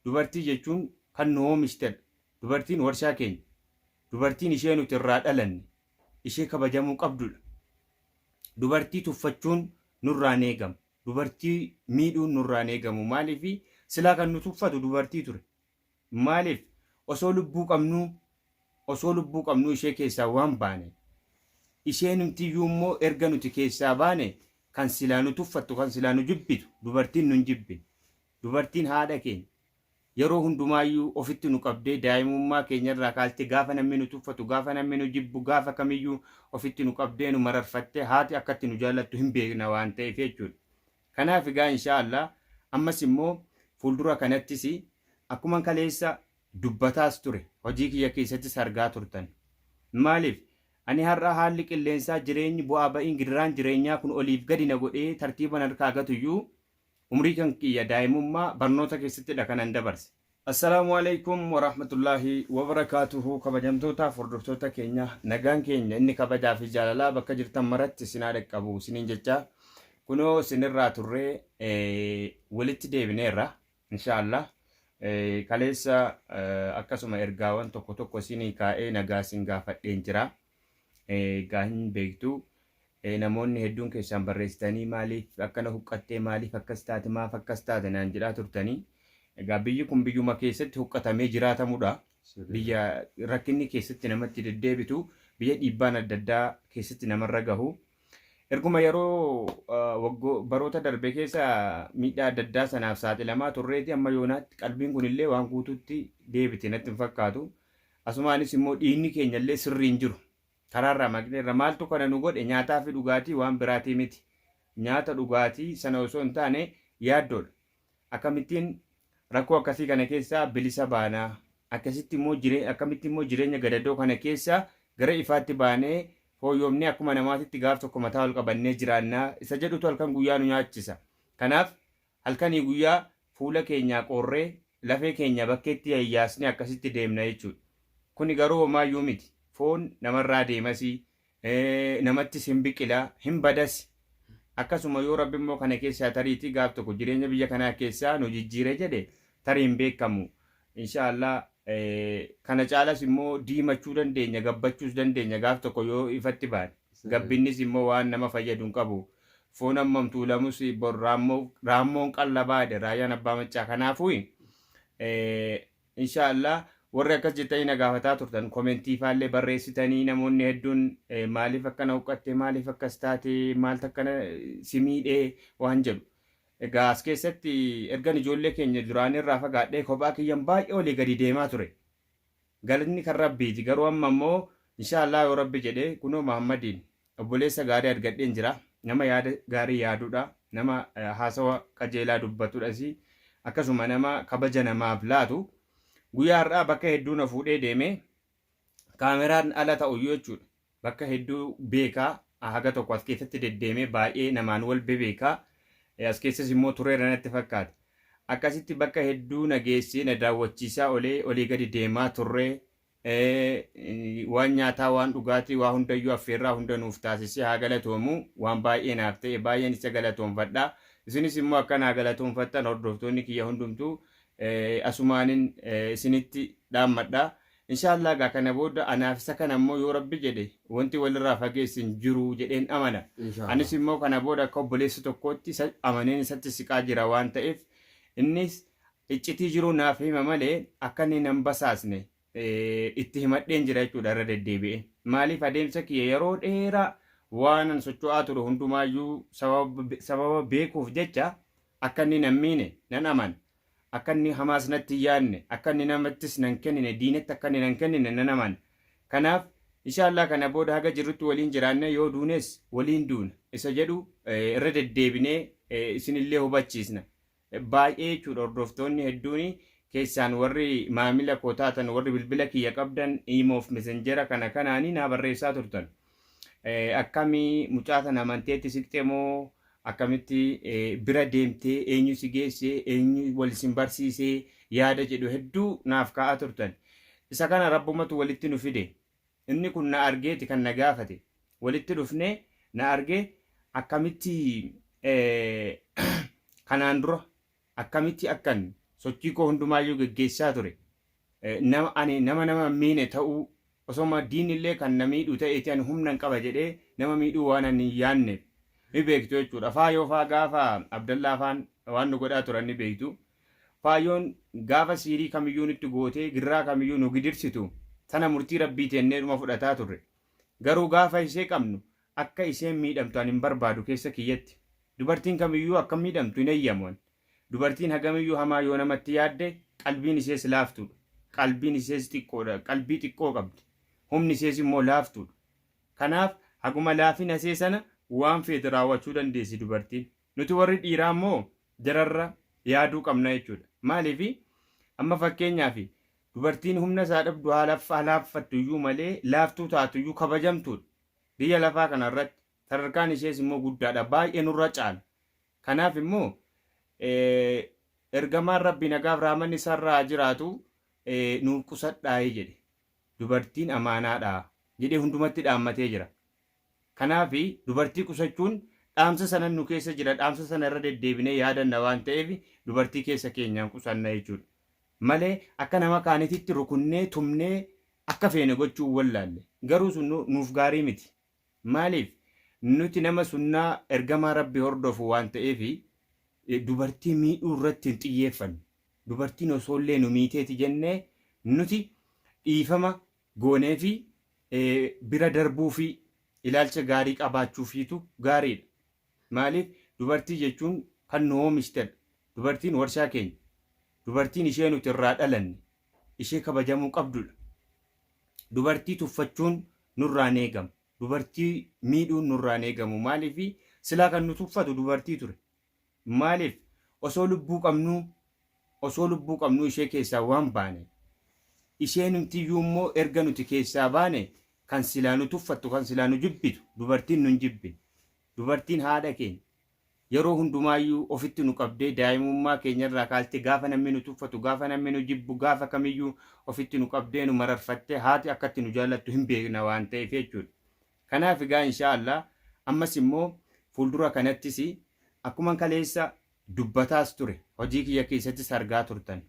Dubartii jechuun kan nu oomishtedha. Dubartiin warshaa keenya. Dubartiin ishee nuti irraa dhalanne. Ishee kabajamuu qabdudha. Dubartii tuffachuun nurraa hin eegamu. Dubartii miidhuun nurraa hin eegamu. Maaliif silaa kan nu tuffatu dubartii ture. Maaliif osoo lubbuu qabnuu osoo lubbuu qabnuu ishee keessaa waan baane isheenumtiyyuu immoo erga nuti keessaa baane kan silaa nu tuffattu kan silaa nu jibbitu dubartiin nu hin jibbine. Dubartiin haadha keenya. Yeroo hundumaayyuu ofitti nu qabdee daa'imummaa keenyarraa kaaltee gaafa namni nu tuffatu, gaafa namni nu jibbu, gaafa kamiyyuu ofitti nu qabdee nu mararfattee haati akkatti nu jaallattu hin beekna waan ta'eef jechuudha. Kanaaf egaa inshaa Allah ammas immoo fuuldura kanattis akkuman kaleessa dubbataas ture hojii kiyya keessattis argaa turtan. Maaliif ani har'a haalli qilleensaa jireenyi bu'aa ba'iin gidiraan jireenyaa kun oliif gadi na godhee tartiiban harkaa gatuyyuu Umrii kan kiyya daa'imummaa barnoota keessattidha kanan dabarse. Assalaamu Aleykum Warahmatullaahi Wabarakaatuhu Kabajamtootaaf hordoftoota keenya nagaan keenya inni kabajaa fi jaalalaa bakka jirtan maratti isin haa dhaqqabu isiniin jecha kunoo isinirraa turree walitti deebineerra inshaallah kaleessa akkasuma ergaawwan tokko tokko isinii kaa'ee nagaa isin gaafadheen jira egaa hin beektu Namoonni hedduun keessaan barreessitanii maaliif akkana huqqattee maaliif akkas taate maaf akkas taate naan jedhaa turtanii. Egaa biyyi kun biyyuma keessatti huqqatamee jiraatamudha. Biyya rakkinni keessatti namatti deddeebitu, biyya dhiibbaan adda addaa keessatti namarra gahu. Erguma yeroo baroota darbe keessa miidhaa adda addaa sanaaf saaxilamaa turreeti amma yoonaatti qalbiin kun illee waan guutuutti deebite natti hin fakkaatu. Asumaanis immoo dhiigni keenya illee sirrii hin jiru. Karaarraa maqneerra. Maaltu kana nu godhe? Nyaataa fi dhugaatii waan biraatii miti. Nyaata dhugaatii sana osoo hin taane yaaddoodha. Akkamittiin rakkoo akkasii kana keessaa bilisa baanaa? Akkasitti immoo jiree akkamitti immoo jireenya gadadoo kana keessaa gara ifaatti baanee fooyyomnee akkuma namaatitti gaaf tokko mataa ol qabannee jiraannaa? Isa jedhutu halkan guyyaa nu nyaachisa. Kanaaf halkanii guyyaa fuula keenyaa qoorree, lafee keenya bakkeetti yayyaasnee akkasitti deemna jechuudha. Kuni garuu homaayyuu miti. Foon namarraa deemasi, namattis hin biqila, hin badasi. Akkasuma yoo Rabbi immoo kana keessaa tariitii gaaf tokko jireenya biyya kanaa keessaa nu jijjiire jedhe tarii hin beekamu. Inshaa Allah kana caalas immoo diimachuu dandeenya, gabbachuus dandeenya gaaf tokko yoo ifatti baane. Gabbinnis immoo waan nama fayyadu hin qabu. Foon hammam tuulamus bor raammoo raammoon qallabaa jedhe Raayyaan Abbaa Maccaa. Kanaafuu inshaa Allah warri akkas jettanii na gaafataa turtan komentii faallee barreessitanii namoonni hedduun maaliif akkana huqqatte maaliif akkas taate maaltu akkana si miidhee waan jedhu. Egaa as keessatti ergan ijoollee keenya duraanii irraa fagaadhee kophaa kiyyan baay'ee olii gadi deemaa ture. Galatni kan Rabbiiti garuu amma immoo inshaa Allah yoo Rabbi jedhe kunoo Muhammadiin obboleessa gaarii argadheen jira. Nama yaada gaarii yaadudha. Nama haasawa qajeelaa dubbatudhas. Akkasuma nama kabaja namaaf laatu. Guyyaa har'aa bakka hedduu na fuudhee deeme. Kaameraan ala ta'uyyuu jechuudha. Bakka hedduu beeka. Haga tokko as keessatti deddeemee baay'ee namaan wal bebeeka. As keessas immoo tureera natti fakkaata. Akkasitti bakka hedduu na geessee na daawwachiisaa olee olii gadi deemaa turre. Waan nyaataa, waan dhugaatii, waa hundayyuu affeerraa hunda nuuf taasisee haa galatoomu. Waan baay'ee naaf ta'e baay'een isa galatoomfadha. Isinis immoo akka naa galatoomfattan hordoftoonni kiyya hundumtuu asumaanin isinitti dhaammadha. Inshallah egaa kana booda anaaf isa kana immoo yoo Rabbi jedhe wanti walirraa fageessu hin jiru jedheen amana. Inshallah. Anis immoo kana booda akka obboleessa tokkootti isa amaneen isatti siqaa jira waan ta'eef innis iccitii jiru naaf hima malee akka inni nan basaasne itti himadheen jira jechuudha irra deddeebi'ee. Maaliif adeemsa kiyya yeroo dheeraa waanan socho'aa ture hundumaayyuu sababa beekuuf jecha akka inni nan miine nan amana. Akka inni hamaas natti hin yaadne, akka inni namattis nan kennine, diinatti akka inni nan kennine nan amana. Kanaaf, insha Allah kana booda haga jirrutti waliin jiraannee yoo duunes waliin duuna isa jedhu irra deddeebinee isinillee hubachiisna. Baay'ee jechuudha hordoftoonni hedduun keessaan warri maamila koo taatan warri bilbila kiyya qabdan iimoof messenjera kana kanaanii naa barreessaa turtan. Akkami mucaa sana amanteetti siqxe moo akkamitti bira deemtee eenyu si geesse eenyu wal isin barsiise yaada jedhu hedduu naaf kaa'aa turtan. Isa kana rabbumatu walitti nu fide. Inni kun na argeeti kan na gaafate. Walitti dhufnee na argee akkamitti kanaan dura akkamitti akkan Sochii koo hundumaayyuu geggeessaa ture. Nama ani nama nama hin miine ta'uu osoma diinni illee kan na miidhu ta'eeti ani humnan qaba jedhee nama miidhuu waan ani hin yaanneef ni beektu jechuudha. Faayoo faa gaafa Abdallaa faan waan nu godhaa turan ni beektu. Faayoon gaafa siirii kamiyyuu nutti gootee girraa kamiyyuu nu gidirsitu sana murtii rabbii teenneedhuma fudhataa turre. Garuu gaafa ishee qabnu akka isheen miidhamtu ani hin barbaadu keessa kiyyatti. Dubartiin kamiyyuu akka miidhamtu hin eeyyamu ani. Dubartiin hagamiyyuu hamaa yoo namatti yaadde qalbiin ishees laaftuudha. Qalbiin ishees xiqqoodha. Qalbii xiqqoo qabdi. Humni ishees immoo laaftuudha. Kanaaf haguma laafina ishee sana waan feete raawwachuu dandeessi dubartiin. Nuti warri dhiiraa immoo jararra yaaduu qabna jechuudha. Maaliif amma fakkeenyaaf dubartiin humna isaa dhabdu haa laaffattu iyyuu malee laaftuu taatu iyyuu kabajamtuudha. Biyya lafaa kana irratti sadarkaan ishees immoo guddaadha. Baay'ee nurra caala. Kanaaf immoo ergamaan Rabbi nagaaf rahmanni isarraa haa jiraatu nuuf qusadhaayee jedhe. Dubartiin amaanaadha jedhee hundumatti dhaammatee jira. Kanaaf dubartii qusachuun dhaamsa sana nu keessa jira. Dhaamsa sana irra deddeebinee yaadanna waan ta'eef dubartii keessa keenyaan qusanna jechuudha. Malee akka nama kaanititti rukunnee tumnee akka feene gochuu wallaalle. Garuu sun nuuf gaarii miti. Maaliif nuti nama sunnaa ergamaa Rabbi hordofu waan ta'eef dubartii miidhuu irratti hin xiyyeeffannu. Dubartiin osoo illee nu miiteeti jennee nuti dhiifama goonee fi bira darbuu fi ilaalcha gaarii qabaachuufiitu gaariidha. Maaliif dubartii jechuun kan nu oomishtedha. Dubartiin warshaa keenya. Dubartiin ishee nuti irraa dhalanne. Ishee kabajamuu qabdudha. Dubartii tuffachuun nurraa hin eegamu. Dubartii miidhuun nurraa hin eegamu. Maaliif silaa kan nu tuffatu dubartii ture. Maaliif osoo lubbuu qabnuu osoo lubbuu qabnuu ishee keessaa waan baane isheenumtiyyuu immoo erga nuti keessaa baane kan silaa nu tuffattu kan silaa nu jibbitu dubartiin nu hin jibbine. Dubartiin haadha keenya. Yeroo hundumaayyuu ofitti nu qabdee daa'imummaa keenyarraa kaaltee gaafa namni nu tuffatu, gaafa namni nu jibbu, gaafa kamiyyuu ofitti nu qabdee nu mararfattee haati akkatti nu jaallattu hin beekna waan ta'eef jechuudha. Kanaaf egaa inshaa Allah ammas immoo fuuldura kanattis akkuman kaleessa dubbataas ture hojii kiyya keessattis argaa turtan.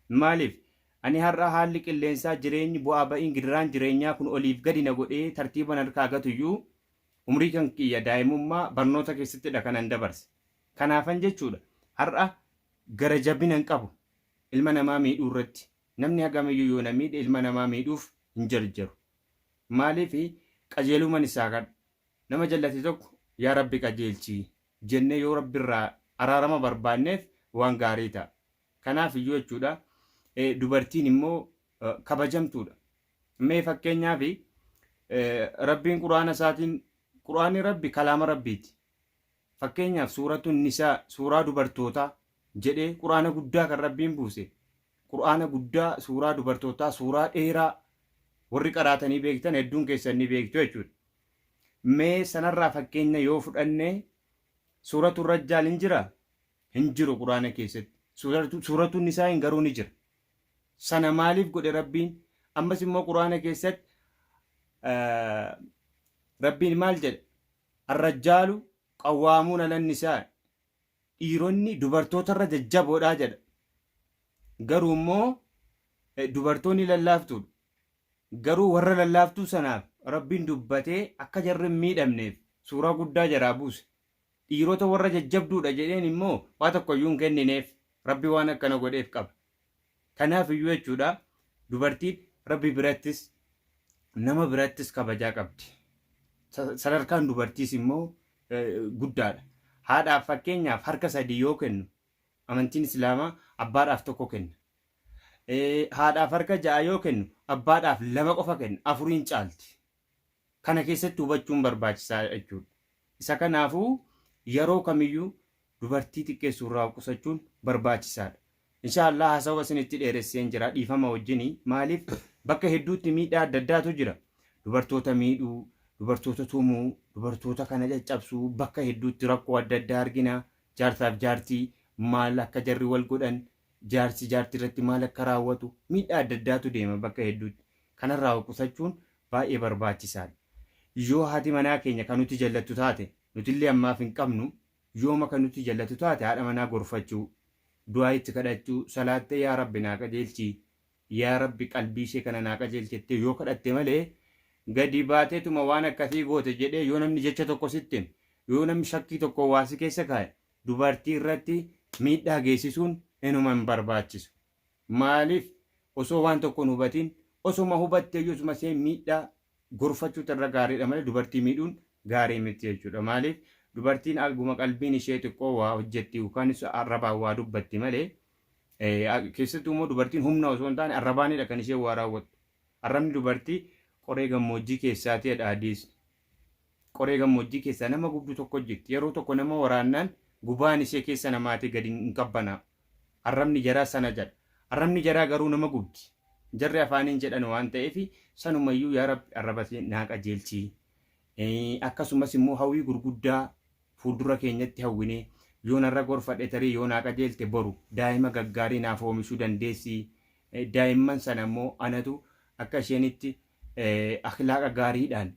Maaliif ani har'a haalli qilleensaa jireenyi bu'aa ba'iin gidiraan jireenyaa kun oliif gadi na godhee tartiiban harkaa gatuyyuu Umrii kan kiyya daa'imummaa barnoota keessattidha kanan dabarse. Kanaafan jechuudha har'a gara jabina hin qabu ilma namaa miidhuu irratti. Namni hagamiyyuu yoo na miidhe ilma namaa miidhuuf hin jarjaru. Maaliif qajeeluman isaa kadha. Nama jallate tokko yaa Rabbi qajeelchi jennee yoo Rabbirraa araarama barbaanneef waan gaarii ta'a. Kanaaf iyyuu jechuudha dubartiin immoo kabajamtuudha. Mee fakkeenyaaf Rabbiin Qur'aana isaatiin Qur'aanni Rabbi kalaama Rabbiiti. Fakkeenyaaf suuratu Nisaa suuraa dubartootaa jedhee Qur'aana guddaa kan Rabbiin buuse Qur'aana guddaa suuraa dubartootaa suuraa dheeraa warri qaraatanii beektan hedduun keessan ni beektu jechuudha. Mee sanarraa fakkeenya yoo fudhanne suuratu Rajjaal hin jiraa? Hin jiru Qur'aana keessatti. Suuratu Nisaa hin garuu ni jira. Sana maaliif godhe Rabbiin? Ammas immoo Qur'aana keessatti Rabbiin maal jedhe? Arrajjaalu qawwaamuun alan nisaa. Dhiironni dubartoota irra jajjaboodha jedha. Garuu immoo dubartoonni lallaaftuudha. Garuu warra lallaaftuu sanaaf Rabbiin dubbatee akka jarri hin miidhamneef suuraa guddaa jaraa buuse. Dhiirota warra jajjabduudha jedheen immoo waa tokko iyyuu hin kennineef. Rabbi waan akkana godheef qaba. Kanaaf iyyuu jechuudha dubartiin Rabbi birattis nama birattis kabajaa qabdi. Sadarkaan dubartiis immoo guddaadha. Haadhaaf fakkeenyaaf harka sadii yoo kennu amantiin Islaamaa abbaadhaaf tokko kenna. Haadhaaf harka ja'a yoo kennu abbaadhaaf lama qofa kenna afuriin caalti. Kana keessatti hubachuun barbaachisaa jechuudha. Isa kanaafuu yeroo kamiyyuu dubartii xiqqeessuu irraa of qusachuun barbaachisaadha. Inshaa Allah haasawa isinitti dheeresseen jira dhiifama wajjini maaliif bakka hedduutti miidhaa adda addaatu jira. Dubartoota miidhuu, dubartoota tumuu, dubartoota kana caccabsuu bakka hedduutti rakkoo adda addaa argina. Jaarsaaf jaartii maal akka jarri wal godhan, jaarsi jaartii irratti maal akka raawwatu miidhaa adda addaatu deema bakka hedduutti. Kanarraa of qusachuun baay'ee barbaachisaadha. Yoo haati manaa keenya kan nuti jallattu taate, nutillee ammaaf hin qabnu, yooma kan nuti jallatu taate haadha manaa gorfachuu. Du'aa itti kadhachuu, salaattee yaa Rabbi naa qajeelchi, yaa Rabbi qalbii ishee kana naa qajeelchi jettee yoo kadhatte malee gadi baateetuma waan akkasii goote jedhee yoo namni jecha tokko sitti hime, yoo namni shakkii tokko waa si keessa kaa'e dubartii irratti miidhaa geessisuun inuma hin barbaachisu. Maaliif osoo waan tokko hin hubatin osuma hubatteeyyuu osuma ishee miidhaa gorfachuutu irra gaariidha malee dubartii miidhuun gaarii miti jechuudha. Maaliif dubartiin alguma qalbiin ishee xiqqoo waa hojjetti yookaan arrabaan waa dubbatti malee keessattuu immoo dubartiin humna osoo hin taane arrabaanidha kan isheen waa raawwattu. Arrabni dubartii qoree gammoojjii keessaati jedha hadiisni. Qoree gammoojjii keessaa nama gubdu tokko jirti. Yeroo tokko nama waraannaan gubaan ishee keessa namaatii gadi hin qabbanaa. Arrabni jaraa sana jedha. Arrabni jaraa garuu nama gubdi. Jarri afaaniin jedhan waan ta'eef sanumayyuu yaa Rabbi arraba ishee naa qajeelchi. Akkasumas immoo hawwii gurguddaa fuuldura keenyatti hawwinee yoo narra gorfadhe tarii yoo naa qajeelte boru daa'ima gaggaarii naaf oomishuu dandeessi. Daa'imman sana immoo anatu akka isheenitti akhlaaqa gaariidhaan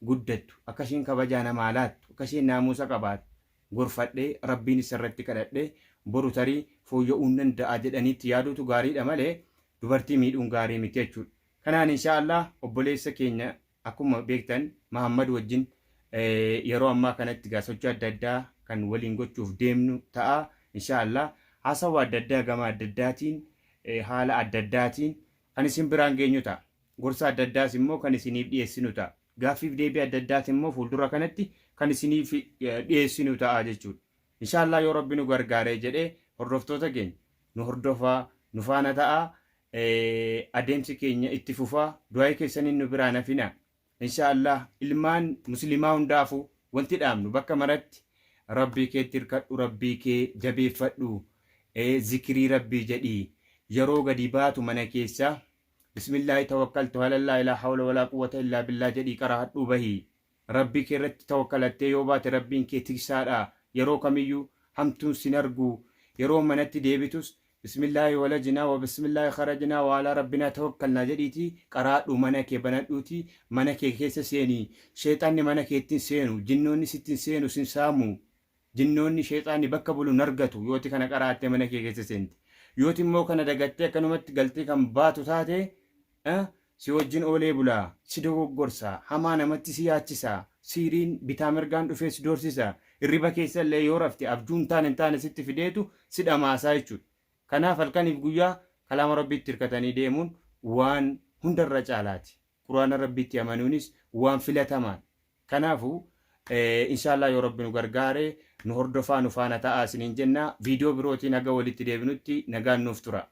guddattu, akka isheen kabajaa namaa laattu, akka isheen naamusa qabaattu gorfadhee Rabbiin isa irratti kadhadhee boru tarii fooyya'uun danda'a jedhaniitti yaaduutu gaariidha malee dubartii miidhuun gaarii miti jechuudha. Kanaan inshaa Allah obboleessa keenya akkuma beektan Mahammad wajjin yeroo ammaa kanatti gaa sochii adda addaa kan waliin gochuuf deemnu ta'a inshaa Allah haasawa adda addaa gama adda addaatiin haala adda addaatiin kan isin biraan geenyu ta'a. Gorsa adda addaas immoo kan isiniif dhiyeessinu ta'a. Gaaffiif deebii adda addaas immoo fuuldura kanatti kan isiniif dhiyeessinu ta'a jechuudha. Inshaallah yoo Rabbi nu gargaaree jedhee hordoftoota keenya nu hordofaa nu faana ta'aa adeemsi keenya itti fufaa du'aa'ii keessaniin nu biraa nafinaa. Inshaallah ilmaan muslimaa hundaafuu wanti dhaamnu bakka maratti Rabbii keetti hirkadhu Rabbii kee jabeeffadhu zikirii Rabbii jedhii yeroo gadi baatu mana keessaa Bismillaahi tawakkaltu alallaahi laa hawla walaa quwwata illaa billaah jedhii qarahadhuu bahi. Rabbii kee irratti tawakkalattee yoo baate Rabbiin kee tiksaadha. Yeroo kamiyyuu hamtuun sin argu. Yeroo manatti deebitus Bismillaahi walajnaa wa bismillaahi kharajnaa wa alaa rabbinaa tawakkalnaa jedhiitii qaraadhu mana kee banadhuutii mana kee keessa seeni. Sheexanni mana keetti hin seenu, jinnoonni sitti hin seenu, sin saamu. Jinnoonni sheexaanni bakka bulu hin argatu yooti kana qaraattee mana kee keessa seente. Yooti immoo kana dagattee akkanumatti galtee kan baatu taate si wajjin oolee bula, si dogoggorsa, hamaa namatti si yaachisa, siiriin bitaa mirgaan dhufee si doorsisa, hirriba keessa illee yoo rafte abjuu hin taane hin taane sitti fideetu si dhamaasaa jechuudha. Kanaaf halkaniif guyyaa kalaama Rabbiitti hirkatanii deemuun waan hundarra caalaati. Qur'aana Rabbiitti amanuunis waan filatamaadha. Kanaafu inshaallah yoo Rabbi nu gargaare nu hordofaa nu faana ta'aa isiniin jenna. Viidiyoo birootiin haga walitti deebinutti nagaan nuuf tura.